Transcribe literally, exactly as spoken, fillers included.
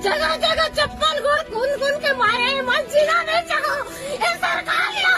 जगह जगह चप्पल गोड़ कून कून के मारे हे, मैं जीना नहीं चाहूँ। ये सरकार ला